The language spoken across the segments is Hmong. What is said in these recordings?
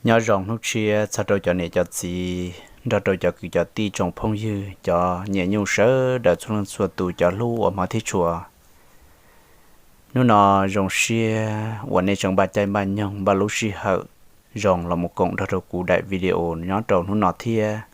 Nyob zoo hnub tshiab txog rau cov niam cov txiv nrog rau cov kwv cov tij tsoom phooj ywg cov nyiam nyuj sawv daws txhua leej txhua tus cov hlub uas hmov thiab tshua. Hnub no zoo siab uas nej tseem npaj caij npaj nyoog npaj lub sij hawm zoo los mus koom nrog rau kuv daim video nyob rau hnub no thiab.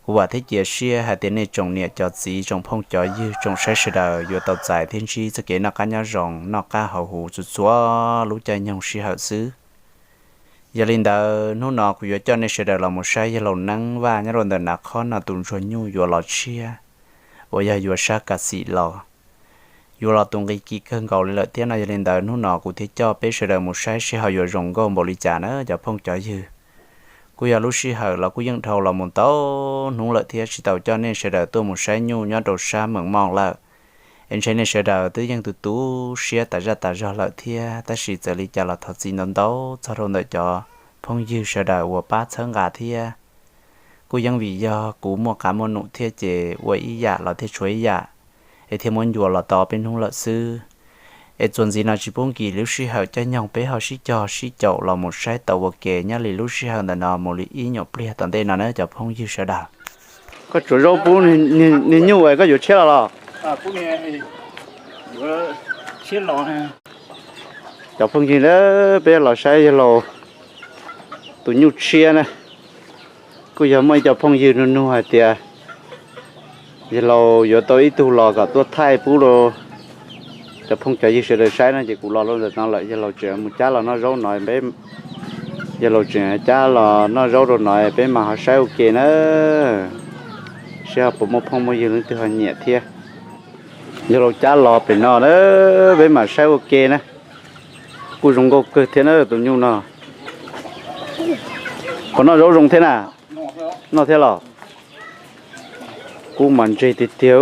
Kuv vam thiab cia siab hais tias nej tsoom niam cov txiv tsoom phooj cov ywg tsoom saib sawv daws yuav tau txais thiab ntsib txoj kev noj qab nyob zoo noj qab haus huv txhua txhua lub caij nyoog sij hawm xwb. Yog li ntawd hnub no kuv yuav coj nej sawv daws los mus saib yawg laus Neeb Vaj nyob rau ntawm Nav Khob no tus ntsuag nyuj yuav los tshiab uas yog yuav sab kas xim los. Yuav los tus nqi kim kawg nkaus li lawm thiab no, yog li ntawd hnub no kuv thiaj coj peb sawv daws mus saib seb ho yuav zoo nkauj npaum li cas na cov phooj cov ywg. Kuj yog lub sij hawm los kuj yeej dhau los mus ntau hnub lawm thiab tsis tau coj nej sawv daws tuaj mus saib nyuj nyob rau sab Meem Moj lawm. Es ntshe nej sawv daws twb yeej tu tu siab tas zaj tas zog lawm thiab, tab sis txawm li cas los thov txim ntau ntau txog rau ntawm cov phooj ywg sawv daws uas pab txhawb nqa thiab. Kuj yeej vim yog kuv muaj qav muaj num thiab ces ua ib yam los thiaj tshuav ib yam, es thiaj muab ncua los tau peb hnub lawm xwb. Es txuas ntxiv no tsis pub nkim lub sij hawm caij nyoog, peb ho sib cog sib caum los mus saib tau ua ke nyob li lub sij hawm ntawm no mus li ib nyuam pliag tom ntej no na cov phooj ywg sawv daws. Koj tsuav zaub pub niag nyuj es koj yuav tshiab los los? Cov phooj ywg, peb los saib yawg laus tus nyuj tshiab na. Kuj yog muaj ib co phooj ywg nug nug hais tias yawg laus yuav tau ib tug los kom tuaj thaij pub rau cov phooj cov ywg sawv daws saib no ces kuv los rau ntawm no lawm. Yawg laus tseem mus cab los noj zaub no, yawg laus tseem cab los noj zaub rau no peb mam ho saib ua ke na, saib ho puas muaj phooj muaj ywg leej twg ho nyiam thiab. Yawg laus cab los pem no na, peb mam saib ua ke na. Kuj zoo nkauj kawg thiab na tus nyuj no. Puas noj zaub zoo thiab na? Noj thiab los? Kub mas ntseg tiag tiag.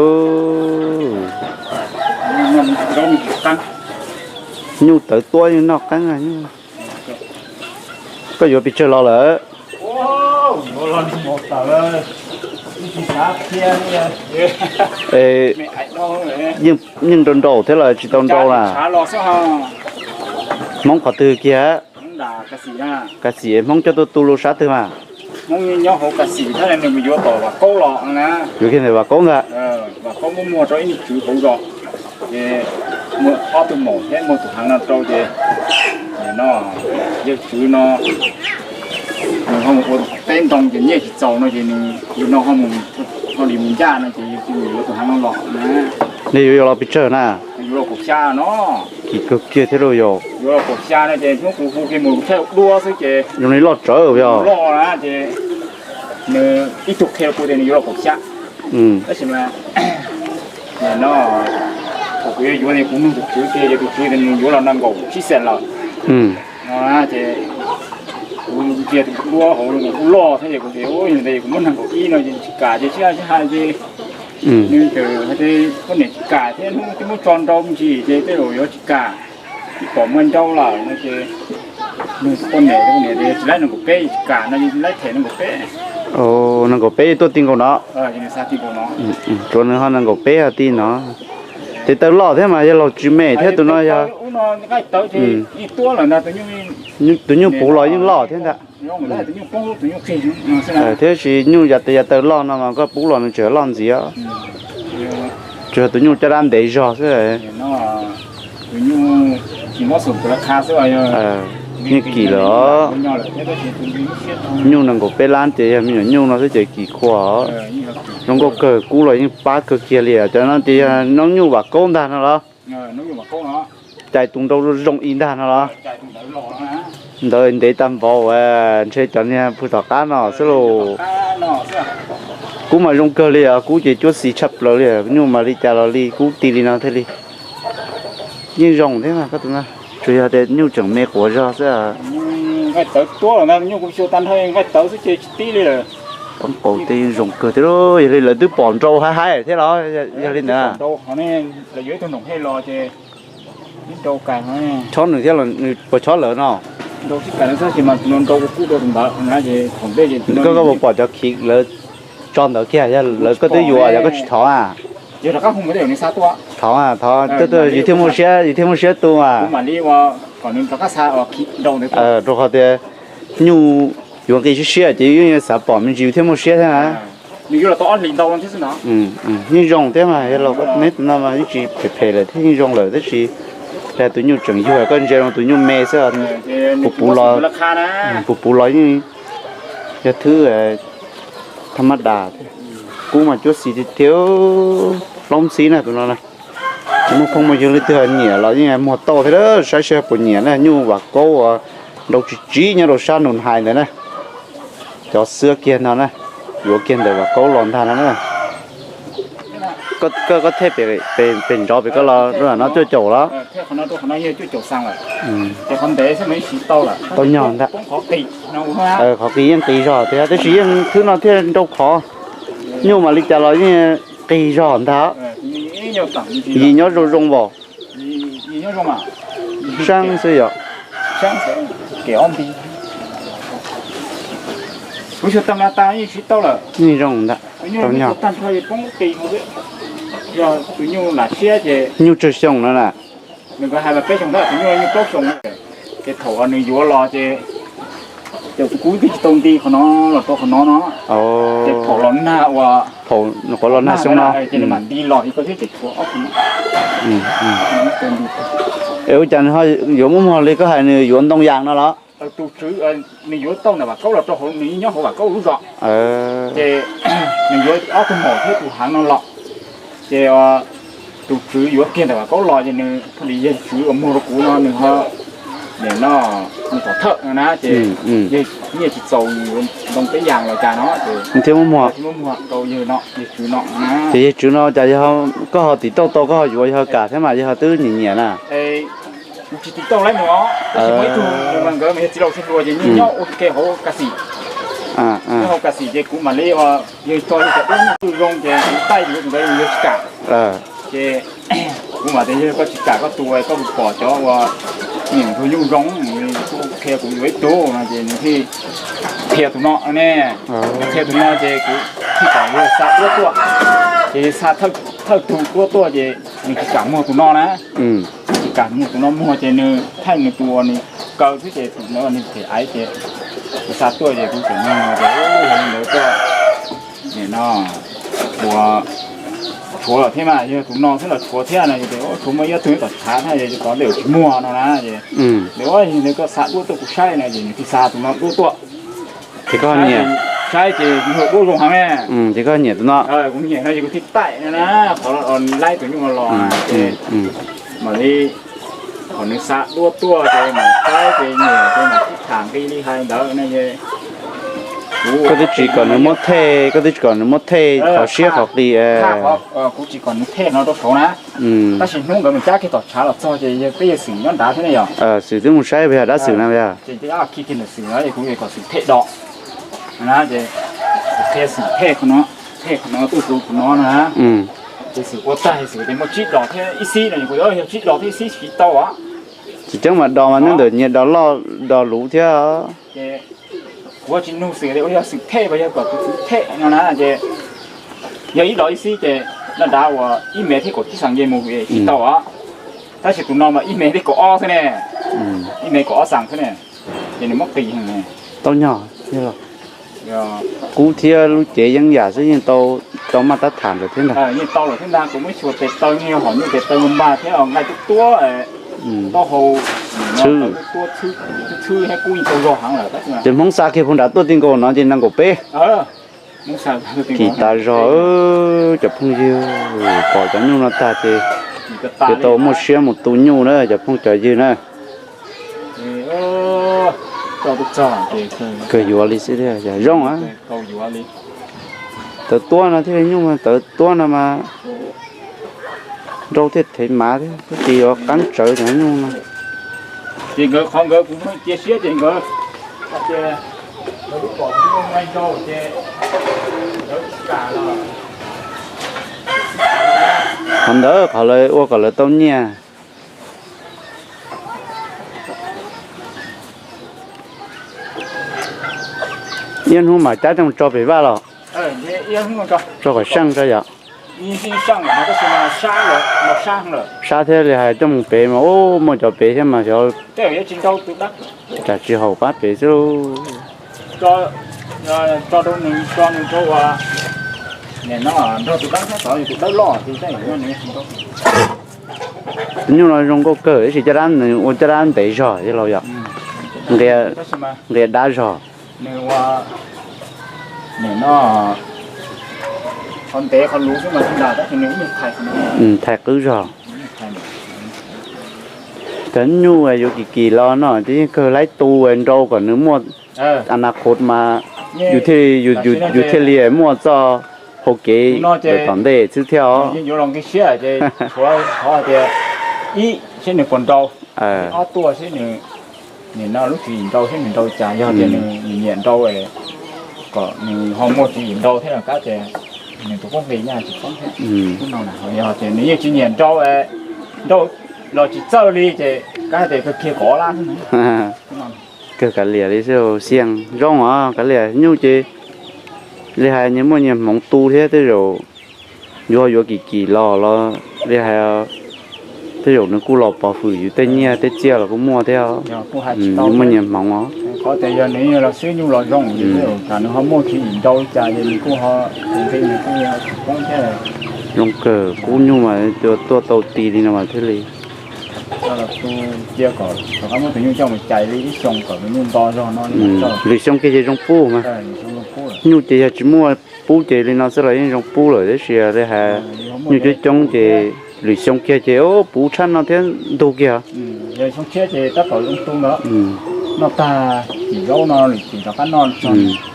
Nyuj tawv tuab yeej noj qeeb. Koj yuav pes tsawg los lawm? Yeej nrau nraum thiab los tsis tau nrau na? Hmoob qhov twg kiag? Kas xim, Hmoob coj tuaj tu lub sab twg mas? Yuav kiag ntawm Vam Kaub ntag. Ces muaj ob tug maum thiab muaj tus heev no rau ces no yawg tswv no nws ho mus ua teb ntoo ces nyiaj tsis txaus no ces nws no ho li mus ncaj no ces yawg cia li yuav tus heev no los na. Nws yuav los pes tsawg na? Yuav los kaum xya no. Kim kawg kiag thiab lauj yog. Yuav los kaum xya no ces hnub kuv hu kiag mus kuv thaij dua xwb ces zoo li loj tsawv yog. Loj na ces nws ib tug qhia kuv tias nws yuav los kaum xya. Tab sis mas no thaum kuv yuav yuav kuv nug tus tswv tias, ces tus tswv tias nws yuav los nees nkaum tsib xees lawm no ces kuv ntsia tus duab hauv kuj loj thiab ces kuv tias ua li ntawd kuv muab nees nkaum ib no ces tsis kam ces sib hais sib hais ces nws txawm hais tias poj niam tsis kam thiab hnub twb muab tso nrau me ntsis ces tej zaum yuav tsis kam, ib pom muaj nrau lawm no ces nws poj niam, poj niam tias tsis laib nees nkaum peb, tsis kam no ces laib them nees nkaum peb. Nees nkaum peb tuaj ti nkaus no. Tsuav nws ho nees nkaum peb ho ti no. Ces taw loj thiab mas yawg laus tsis me thiab tus no yog. Tus nyuj puv los yeej loj thiab ntag. Thiab sis nyuj yav taw yav taw loj no mas koj puv los nws tseem loj ntxiv. Tsuas yog tus nyuj caj dab ntev zog xwb. Yeej kim lawm. Nyuj nees nkaum peb lab ces yog me nyuam nyuj no xwb ces kim khuam. Zoo nkauj kawg, kub los yeej pab kawg kiag li. Cov no ces yog noob nyuj Vam Kaub ntag no los? Cais tus nrau zoo i ntag no los? Ntawd ntev tag npaum, ntshe cov niag pw tom qab no xwb lauj. Kub mas zoo kawg li os, kub ces cuab xis tshaj plaws li, nyuj mas li cas los li kub ti li no thiaj li. Yeej zoo thiab mas koj tus no, tsuas yog tias nyuj tseem me quav zog xwb. Poob qau tej zoo kawg thiab lauj, yog li lawv twb pom nrau haib haib thiab los? Yog li ntawd. Chob nws thiab los nws puas chob lawv no? Koj puas pom cov khiv lawv tso ntawd kiag, yog lawv koj twb yuav yog koj tsis thov a? Thov, thov, yus thiaj muaj siab, yus thiaj muaj siab tu a. Rau qhov tias Nyuj yuav nqi siab siab ces yeej xav pom me ntsis thiaj muaj siab thiab na. Yeej zoo thiab mas, yog los neb tus no mas yeej tsis phem phem lawm thiab, yeej zoo lawm tab sis tus nyuj tseem yug, koj ntsia zoo tus nyuj me xwb. Puv puv los, puv puv los yeej yog thwb thab mab das. Kub mas cuab xis tiag tiag, plaub ntxhib na tus no na. Muaj phooj muaj ywg leej twg nyiam los yeej muag tau thiab, saib seb puas nyiam na. Nyuj vam kaub uas nrau tsis tsib nyob rau sab Nus Hais ntawd na. Cov xwab kiag no na, yuav kiag ntawm vam kaub los ntag no na. Koj, koj thej pem ntsov pem koj los no cuaj caum los? Tau nyog ntag. Qhov qis yeej qis zog thiab, tab sis yeej thwb no thiaj nrau khov. Nyuj mas li cas los yeej qis zog ntag. Yim nyob zoo zoo vos. Saab xwb yom. Yeej zoo ntag. Tau nyog. Nyuj tsawg xyoo no na? Ces thaum nws yuav los ces, ces kuv twb tsis tau nti qhov no los rau qhov no no. Ces thaum los nag ua, qhov los nag xyoo no ces nws mam nti los, koj thiaj tseem tshuav ob tug. Es ua cas nws yuav muaj muag li koj hais nws yuav ntoo yas no los? Tus tswv, nws yuav tau ntawm Vam Kaub los rau hauv, nws nyob hauv Vam Kaub lub zos. Ces nws yuav ob tug maum thiab tus heev no los. Ces tus tswv yuav kiag ntawm Vam Kaub los ces nws thiaj li, yawg tswv uas muag rau kuv no nws ho, nim no nws pom thawj no na ces yawg nyiaj tsis txaus yuav ntoo peb yas los cas no ces thiaj muab muag rau yawg no, yawg tswv no na. Ces yawg tswv no cas yog koj ho tiv tauj tau, koj ho yuav, yog ho kam thiab mas yog ho twb nyiam nyiam na? Kuv tsis tiv tauj lawm nws os, tab sis muaj ib tug nws mas nkawd mas yog txiv laus tsis hluas ces nyiaj nyob ua ke hauv kas xim. Nyob hauv kas xim ces kuv mam li, yawg tso yawg cov duab nyuj twg zoo ces kuv taij yuav tus ntawd, yawg tsis kam. Ces kuv mam tias yawg koj tsis kam koj tus, koj puas pom cov uas niam ntxuag nyuj zoo, kuv qhia kuv yuav ib tug no ces nws thiaj qhia tus no ne. Nws qhia tus no ces kuv thiaj kom yawg xa duab tuaj. Ces yawg xa thawj tug duab tuaj ces nws tsis kam muag tus no na. Tsis kam muag tus no, muag ces nws thaij nws tus uas nws kaw xwb ces tus ntawd nws phem aiv ces kuv xa tuaj ces kuv tseem nug tias, yog li ntawd koj nim no puas tshuav lawm thiab mas, yog tus no xwb los tshuav thiab no, ces tshuav muaj ib tug tom tshav thiab, yog tom ntej tsis muag no na. Ces ua li ntawd koj xa duab tuaj kuv saib no, ces nws thiaj xa tus no duab tuaj. Ces koj nyiam, saib ces yawg duab zoo heev ne. Ces koj nyiam tus no. Kuv nyiam no ces kuv thiaj taij no na, qhov laib tus nyuj no los ces mam li, thaum nws xa duab tuaj ces mam saib ces nyiam ces mam sib tham nqi li hais ntawd no ces koj twb tsis kom nws muab thej, koj twb tsis kom nws muab thej qhov siab qhov qis. Kuv tsis kom nws thej no rau saud na, tab sis hnub ntawd nws cab kiag tom tshav los txog ces yog peb yawg Xwm nyob nrad thiab ne yog. Xwm twb mus saib puas yog dab Xwm na puas yog? Ces khi kiag ntawm Xwm no ces kuv kom Xwm thej do na, ces kuv qhia Xwm thej qhov no, thej qhov no tuaj rau qhov no na. Ces Xwm ua tag Xwm tias muaj tsib dos thiab ib xib no, kuv yog tsib dos thiab ib xib tsis tau os. Tsis ceeb mas dos mas nyob ntawm nyias dos loj dos luv thiab. Ces kuv tsis nug Xwm tias ua li yog Xwm thej los yog kom kuv Xwm thej no na, ces yog ib dos ib xib ces noj dav uas ib mev thiab kaum tsib xees nce mus tsis tau os. Tab sis tus no mas ib mev thiab kaum ob xwb ne, ib mev kaum ob xees xwb ne, ces nws muab qis heev ne. Tau nyog, kub thiab lub cev yeeb yam xwb yeej tau maj tab tham lawm thiab ntag. Yeej tau lawm thiab ntag, kuv muab xyuas tes taw yeej yog hom nyuj tes taw npag thiab nqaij tuab tuab, taub hau txhwb, txhwb thiab kub yeej tau zog heev lawm. Ces Hmoob xa kiag puag nrad tuaj ti nkaus no ces nees nkaum peb. Kim tas zog, cov phooj ywg, pom cov nyuj no tag ces yuav tau muaj siab mus tu nyuj na cov phooj cov ywg na. Kawg yuav li xwb thiab zoo. Tawv tuab no thiaj li nyuj, tawv tuab no mas nrau thiaj thev mav thiab, twb tsis yuav qeeb tsawv cov nyuj no. Ces nkawd qhov nkawd kuv cia siab ces nkawd tias nkawd lub pom nrau ces nkawd tsis kam los. Qhov ntawd qhov lawv ua kom lawv tau nyiaj. Ib hnub mam cab coj tso pem vaj los, tso kom seej tso yom. Sab thiab li hais coj mus pem mas ub muaj cov pem thiab mas xyov tsam tsis haum pab pem xwb. Tus nyuj no zoo nkauj kawg tab sis caj dab nws ua caj dab ntev zog thiab los yom, nqia dab zog, thais qwb zog. Cov nyuj yuav kim kim los no ces yeej kawg laib tu nrau kom nws muaj ana khov mas yus thiaj li muaj txoj hau kev tom ntej xwb thiab os. Nim no lub tswv yim nrau thiab nws nrau cas, yog tias nws nyiam nrau kom nws ho muaj tswv yim nrau thiab los kab ces nws tus koob nqis nyaj tsis poob thiab. Yog tias nws yeej tsis nyiam nrau, nrau los tsis txawj li ces kab tias kawg kiag kov lab xwb. Kawg kav liam li xwb, Xiaj zoo os, kav liam nyuj ces li hais nyias muaj nyias hmoov tu thiab tej zaum yuav yuav kim kim los los li hais tej zaum nws kuj los pov hwm yus tej nyiaj tej txiaj los kuj muaj thiab os. Nyias muaj nyias hmoov os. Zoo kawg, pub nyuj mas tuaj tau ti li no mas thiaj li. Lwm xyoo kiag ces zoo pub mas. Nyuj ces yog tsis muaj pub ces li no xwb los yeej zoo pub lawm tab sis li hais nyuj coob coob ces lwm xyoo kiag ces puv tshaj no thiab ntug kiag.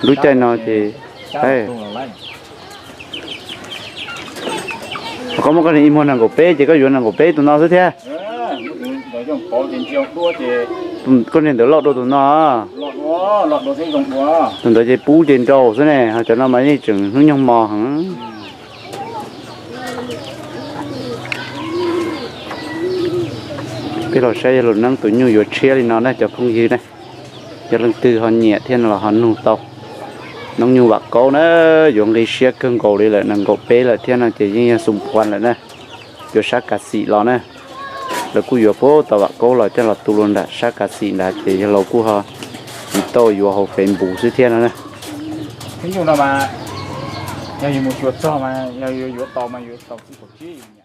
Lub caij no ces koj muab koj niag ib muag nees nkaum peb ces koj yuav nees nkaum peb tus no xwb thiab. Koj niag ntawd loj dua tus no. Tus ntawd ces pub ces nrau xwb ne, ho cov no mas yeej tseem hnub nyoog mos heev. Peb los saib yawg Laus Neeb tus nyuj yuav tshiab li no na cov phooj ywg na. Yog leej twg ho nyiam thiab no los ho nug tau. Noob nyuj Vam Kaub na, yuav nqi siab kawg nkaus li lawm, nees nkaum peb lawm thiab no ces yeej yog xum phuas lawm na. Yuav sab kav xim los na. Lawv kuj yuav puag tom Vam Kaub los coj los tu lua nram sab kav xim nrad ces yawg Laus kuj ho tsis tau yuav hauv Facebook xwb thiab no na. Yog mus xyuas txog mas yog yuav yuav tau mas yuav tau xwb.